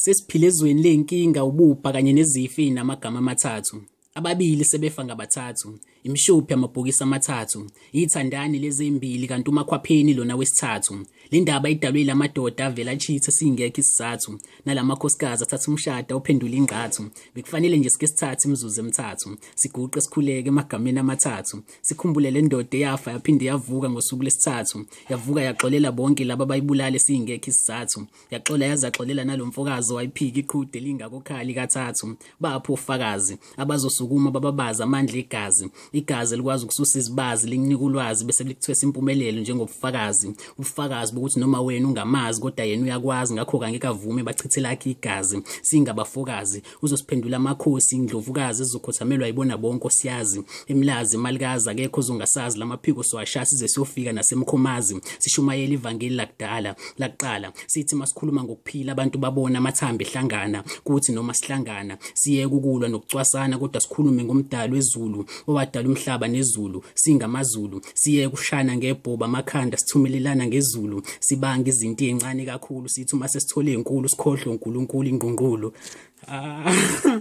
Sesiphila ezweni ley'nkinga, ububha kanye nezifo ey'namagama amathathu. Ababili sebefa ngabathathu. Imishophi yamabhokisi amathathu. Iy'thandani lezi ey'mbili kanti umakhwapheni lona wesithathu. Le ndaba idalwe yila madoda avele achithe singekho isizathu. Nala makhosikazi athatha umshado awuphendula ingqathu. Bekufanele nje sike sithathe imizuzu emithathu. Siguqe sikhuleke emagameni amathathu. Sikhumbule le ndoda eyafa yaphinde yavuka ngosuku lwesithathu. Yavuka yaxolela bonke laba abayibulale singekho isizathu. Yaxola yaze yaxolela nalo mfokazi owayiphika iqhude lingakokhali kathathu. Baphi ofakazi abazosukuma bababaze amandla egazi. Igazi elikwazi ukususa izibazi likunika ulwazi bese likuthwesa impumelelo njengobufakazi. Ubufakazi bokuthi noma wena ungamazi kodwa yena uyakwazi ngakho-ke angeke avume bachithe lakhe igazi. Singabafokazi uzosiphendula amakhosi indlovukazi ezizokhothamelwa yibona bonke osiyazi. Emlazi emalikazi akekho ozongasazi lamaphiko siwashaya size siyofika nasemkhomazi. Sishumayela ivangeli lakudala lakuqala sithi masikhuluma ngokuphila abantu babona amathambo ehlangana kuthi noma sihlangana siyeke ukulwa nokucwasana kodwa sikhulume ngomdali wezulu owadala umhlaba nezulu singamaZulu siyeke ukushana ngebhoba amakhanda sithumelelana ngezulu sibanga izinto ezincane kakhulu sithi uma sesithole ezinkulu sikhohlwe uNkulunkulu ingqungqulu.